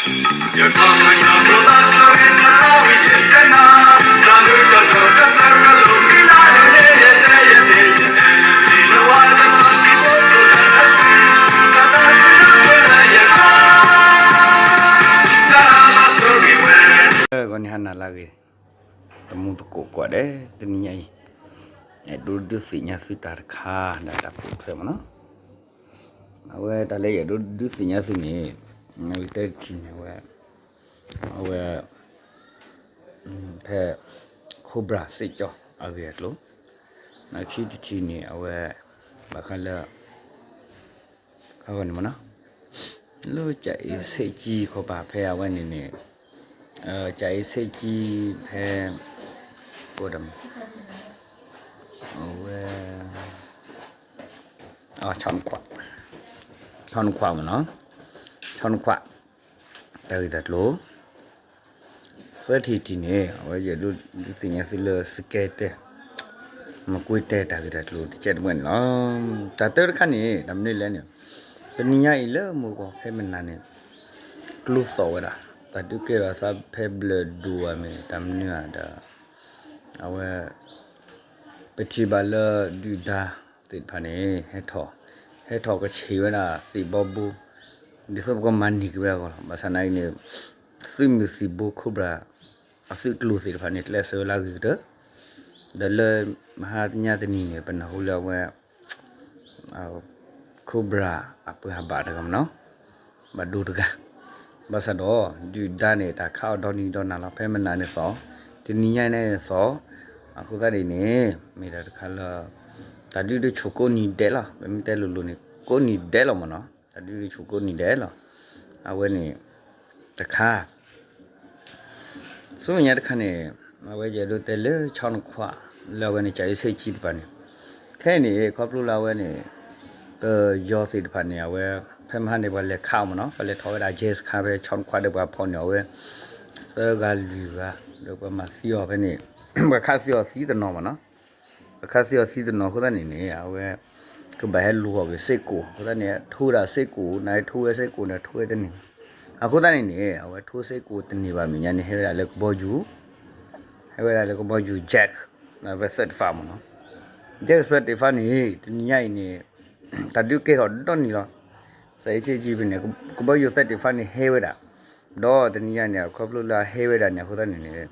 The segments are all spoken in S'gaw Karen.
ဂီၤန့ၣ်ဟါနၤလၢအဂ့ၤ, တမူသကိးကွၢ်ဒဲး တနံၤညါအံၤ, အဲၣ်ဒိးဒုးသ့ၣ်ညါသုတၢ်တခါ ဒီးတၢ်ပိာ်ထွဲမ့ၢ်နီၤ, အဝဲတၢ်လၢယအဲၣ်ဒိးဒုးသ့ၣ်ညါသုန့ၣ်, နဝံတဲတထံၣ်န့ၣ် အဝဲ, အဝဲ, ဖဲ, Cobra စ့ၢ်ကီးအဂ့ၢ်အကျိၤ, နခံတထံၣ်န့ၣ် အဝဲ, ဘၣ်ဃးလၢ ခါဂီၤန့ၣ်မ့ၢ်နီၤ, လၢကၠၤအ့ဆ့ၣ်ကၠံခီပၤဖဲအဝဲန့ၣ်န့ၣ်, ကၠၤအ့ဆ့ၣ်ကၠံဖဲ, အိၣ်ဒီး, အဝဲ, ဆီနခွး, ဆီနခွးမ့ၢ်နီၤ, ဆီနခွး, တၢ်ဂ့ၢ်တၢ်ကျိၤ သၢထံၣ်တထံၣ်န့ၣ် အဝဲယအဲၣ်ဒိးဒုးသ့ၣ်ညါသုလၢစကဲတဲ, မကွ့တဲတၢ်ဂ့ၢ်တၢ်ကျိၤတကဲးတမှဲန့ၣ်လီၤ. တၢ်တၢတခါန့ၣ် တၢ်မနုၤလဲၣ်န့ၣ်, တနံၤညါအံၤလၢမိၢ်ကီၢ်ဖဲမနၤန့ၣ်, ကျိသီၣ်ဝဲဒၣ်, တၢ်ဒုးကဲထီၣ်သးဖဲဘျၢၣ်ဒိၣ်ဧါမ့ၢ် တၢ်မနုၤဧါဒီး, အဝဲ ပထံၣ်ဘၣ်လၢဒုၣ်ဒါသ့ၣ်တဖၣ်န့ၣ် ဟဲထီၣ်, ဟဲထီၣ်ကဆံးဝဲဒၣ်သ့ၣ်ဘီဘိ, ဒ်သိးပကမၤန့ၢ်က့ၤဝဲအဂီၢ်လီၤ. ဘၣ်ဆၣ်နာ်က့န့ၣ်, သုးမုၢ်သံၣ်ဘိ Cobra အသုးကျိၤသ့ၣ်တဖၣ်န့ၣ် ကျဲးစၢးဝဲလၢအဂ့ၤကတၢၢ်, ဒီးလၢမဟါတနံၤညါတနံၤန့ၣ် ပနၢ်ဟူလၢအဝဲ Cobra အပှၤဘၣ်တဂၤမ့ၢ်နီၤ, ဘၣ်ဒိတဂၤ, ဘၣ်ဆၣ်ဒီး ဒုၣ်ဒါန့ၣ် တၢ်ခးအီၤဒီနံၤဒီနၤလီၤ. ဖဲမနၤန့ၣ်သီၣ်, တနံၤညါန့ၣ်သီၣ်, အဃိသတးန့ၣ်န့ၣ် မ့ၢ်တၢ်တခါလၢ တၢ်ဒုးတဆူၣ်ကိးနံၤဒဲးလီၤ. ပမ့ၢ်တဲလိၤလိၤန့ၣ် ကိးနံၤဒဲးလီၤမ့ၢ်နီၤ, တၢ်ဒုးတဆူၣ်ကိးနံၤဒဲးလီၤ. အဝဲန့ၣ် တခါ ဆူမဲာ်ညါတခါန့ၣ်, အဝဲယအဲၣ်ဒိးတဲလၢဆီနခွး, လၢအဝဲန့ၣ် ကၠၤအ့ဆ့ၣ်ကၠံတဖၣ်န့ၣ်, ခဲအံၤန့ၣ် ခီဖျိလၢအဝဲန့ၣ်, ပယီၤသ့ၣ်တဖၣ်န့ၣ် အဝဲ, ဖဲမဟါန့ၣ် ပှၤလဲၤခးအီၤမ့ၢ်နီၤ, ပှၤလဲၤထီၣ်ဝဲဒၣ် jet စခါဖဲဆီနခွးဒီးပှၤဖီၣ်န့ၢ်အီၤဝဲ, သၢဂၤလွံၢ်ဂၤ, ဒီးပှၤမၤသံအီၤဖဲန့ၣ်, ပှၤခးသံအီၤသံတနီၤမ့ၢ်နီၤ, ပှၤခးသံအီၤသံတနီၤအဃိသတးန့ၣ်န့ၣ် အဝဲ ကဘၣ်ဟဲလူၤအီၤက့ၤစ့ၢ်ကီး, အဃိသတးန့ၣ် ထိဝဲဒၣ်စ့ၢ်ကီး, နဟဲထိဝဲစ့ၢ်ကီးန့ၣ် ထိဝဲတန့ၢ်, အဃိသတးန့ၣ်န့ၣ် အဝဲထိစ့ၢ်ကီးတန့ၢ်ဘၣ်အမဲာ်ညါန့ၣ် ဟဲဝဲဒၣ်လၢကဘီယူၤ, ဟဲဝဲဒၣ်လၢကဘီယူၤ jet, ဖဲသၢတဖၣ်မ့ၢ်နီၤ, jet သၢတဖၣ်န့ၣ် တနံၤညါအံၤန့ၣ်, တၢ်ဒုးကဲထီၣ်ဒီနံၤလီၤ. သဲအ့ဆ့ၣ်ကၠံဖဲန့ၣ် ကဘီယူၤသၢတဖၣ်န့ၣ်ဟဲဝဲဒၣ်, ဒီးတနံၤညါန့ၣ် ခီဖျိလၢအဟဲဝဲဒၣ်န့ၣ် အဃိသတးန့ၣ်န့ၣ်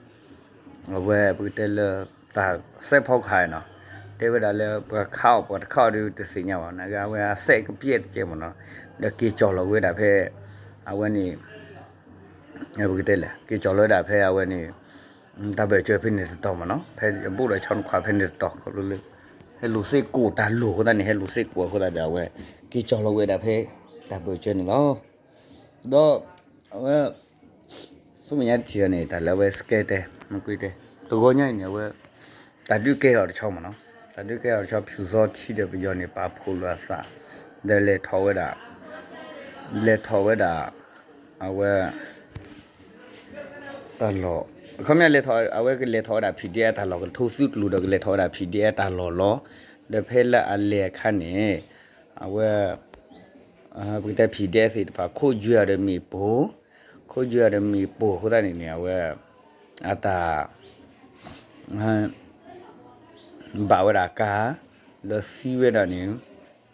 အဝဲပကတဲလၢ တၢ်စဲးဖီကဟၣ်နီၤ, တဲဝဲဒၣ်လၢပှၤခးအီၤ ပှၤတခးအီၤဒီးတသ့ၣ်ညါဘၣ်, နာ်က့အဝဲအစဲးကပျဲၢ်တကဲမ့ၢ်နီၤ, ဒီးက့ၤကၠီၣ်လီၤဝဲဒၣ်ဖဲ, အဝဲန့ၣ်, ပကတဲလဲၣ် က့ၤကၠီၣ်လီၤဝဲဒၣ်ဖဲအဝဲန့ၣ်, တၢ်ဘၢၣ်စၢၤဖဲန့ၣ်တတီၤမ့ၢ်နီၤ, ဖဲအဘူးဒီးဆီနခွးဖဲန့ၣ်တတီၤ ခီဖျိလၢ, ဟဲလူၤစ့ၢ်ကီးတၢ်လိၤအဃိသတးန့ၣ် ဟဲလူၤစ့ၢ်ကီးအဃိသတးဒီးအဝဲ, က့ၤကၠီၣ်လီၤဝဲဒၣ်ဖဲ, တၢ်ဘၢၣ်စၢၤန့ၣ်လီၤ. ဒီး, အဝဲ, ဆူမဲာ်ညါတထံၣ်န့ၣ် တၢ်လၢအဝဲစကဲတဲ, မကွ့တဲ, တဂီၤညါအံၤန့ၣ် အဝဲ, တၢ်ဒုးကဲထီၣ်တဆီမ့ၢ်နီၤ, တၢ်ဒုးကဲထီၣ်တဆီ ဖၠူၣ်သီထံဒီးပယီၤန့ၣ် ပာ်ဖှိၣ်လိာ်အသး, ဒီးလဲၤထီၣ်ဝဲဒၣ်, လဲၤထီၣ်ဝဲဒၣ်, အဝဲ တၢ်လီၢ်, အခီပညီလဲၤထီၣ် အဝဲကလဲၤထီၣ်ဝဲဒၣ် ဖံၣ်ဒ့အတၢ်လီၢ် ကထိသုးကျိၤဒီးကလဲၤထီၣ်ဝဲဒၣ် ဖံၣ်ဒ့အတၢ်လီၢ်လီၤ. ဒီးဖဲလၢအလဲၤအခါန့ၣ်, အဝဲ, ပကတဲ ဖံၣ်ဒ့သ့ၣ်တဖၣ် ခိးကွံာ်အီၤဒီးမ့ၣ်ပိၢ်, ခိးကွံာ်အီၤဒီးမ့ၣ်ပိၢ်အဃိသတးန့ၣ်န့ၣ် အဝဲ, အတၢ် ဘၣ်ဝဲဒၣ်ကါ, ဒီးသံဝဲဒၣ်န့ၣ်,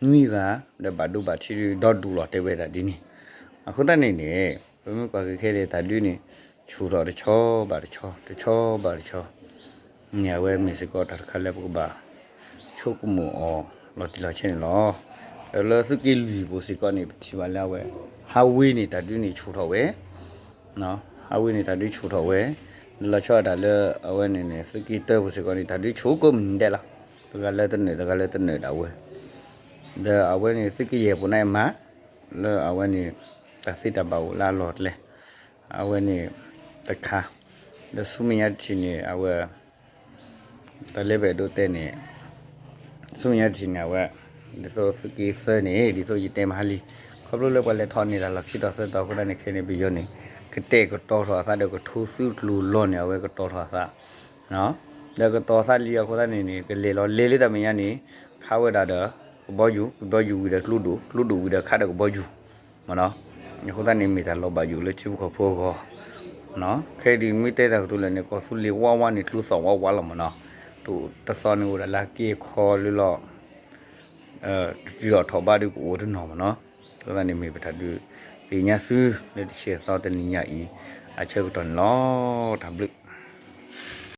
နွံဂၤ, ဒီးဘၣ်ဒိဘၣ်ထံးဒီဒူၣ်လီၤတဲဝဲဒၣ်ဒ်န့ၣ်, အဃိသတးန့ၣ်န့ၣ်, ပမ့ၢ်ကွၢ်က့ၤခဲအံၤ တၢ်ဒုးန့ၣ်, ဆူၣ်ထီၣ်တဆီဘၣ်တဆီ, တဆီဘၣ်တဆီ, န့ၣ်အဝဲမ့ၢ်စ့ၢ်ကီးတၢ်တခါလၢပကဘၣ်, ဆိကမိၣ်အီၤလီၤတံၢ်လီၤဆဲးန့ၣ်လီၤ. ဒီးလၢသုးက့လွံၢ်ပူၤစ့ၢ်ကီးန့ၣ် ပထံၣ်ဘၣ်လၢအဝဲ, ဟးဝ့ၤန့ၣ်တၢ်ဒုးန့ၣ်ဆူၣ်ထီၣ်ဝဲ ဟးဝ့ၤန့ၣ်တၢ်ဒုးဆူၣ်ထီၣ်ဝဲ, လီၤဆီဒၣ်တၢ်လၢအဝဲန့ၣ်န့ၣ် သုးက့တၢပူၤစ့ၢ်ကီးန့ၣ် တၢ်ဒုးဆူၣ်ကိးမုၢ်နံၤဒဲးလီၤ. တဂၤလၢတနၢၤ တဂၤလၢတနၢၤဒၣ်ဝဲ, ဒီးအဝဲန့ၣ်သုးက့ယဲၢ်ပူၤန့ၣ်မး, လၢအဝဲန့ၣ်, တၢ်သ့တၢ်ဘၣ်အိၣ်လၢအလီၢ်တလဲ, အဝဲန့ၣ်, တခါ, ဒီးဆူမဲာ်ညါတထံၣ်န့ၣ် အဝဲ တၢ်လၢပအဲၣ်ဒိးတဲန့ၣ်, ဆူမဲာ်ညါတထံၣ်န့ၣ် အဝဲ, ဒ်သိးသုးက့သၢန့ၣ် ဒ်သိးယတဲမဟါလံ, ခီဖျိလၢပှၤလဲၤထီၣ်န့ၢ်တၢ်လီၢ်ခံတီၤသၢတီၤအဃိသတးန့ၣ် ခဲန့ၣ်ပယီၤန့ၣ်, ကတဲာ်ကတီၤထီၣ်အသးဒီးကထိသုးကျိၤလီၢ်န့ၣ် အဝဲကတီၤထီၣ်အသး, ဒီးကတီၤသးလံအဃိသတးန့ၣ်န့ၣ် ကလဲၤလီၤလဲၤလၢတၢ်မဲာ်ညါန့ၣ်, ခးဝဲဒၣ်ဒီး, ကဘီယူၤ, ကဘီယူၤဝံၤဒီးကျိဒိၣ်, ကျိဒိၣ်ဝံၤဒီးခးဒီးကဘီယူၤ, မ့ၢ်နီၤ, အဃိသတးန့ၣ်မ့ၢ်တၢ်လီၤဘၣ်ယိၣ်လၢထံဖိကီၢ်ဖိအဂီၢ်, ခဲအံၤဒ်မ့ၢ်တဲတၢ်ကတိၤလဲၣ်န့ၣ် ကီၢ်သူလ့ၤဝါဝါန့ၣ် ကျိသီၣ်ဝါဝါလီၤမ့ၢ်နီၤ, တသီန့ၣ်အိၣ်ဒၣ်လၢက့ၤခီလၢလီၤ, တတုၤထီၣ်ထီၣ်ဘးဒုးကအိၣ်တနီၤမ့ၢ်နီၤ, အဃိသတးန့ၣ်မ့ၢ်ပတၢ်ဒုးသ့ၣ်ညါသုလၢတဆံးသီတနံၤညါအံၤ အဆၢကတီၢ်န့ၣ်လီၤ. တၢ်ဘျုး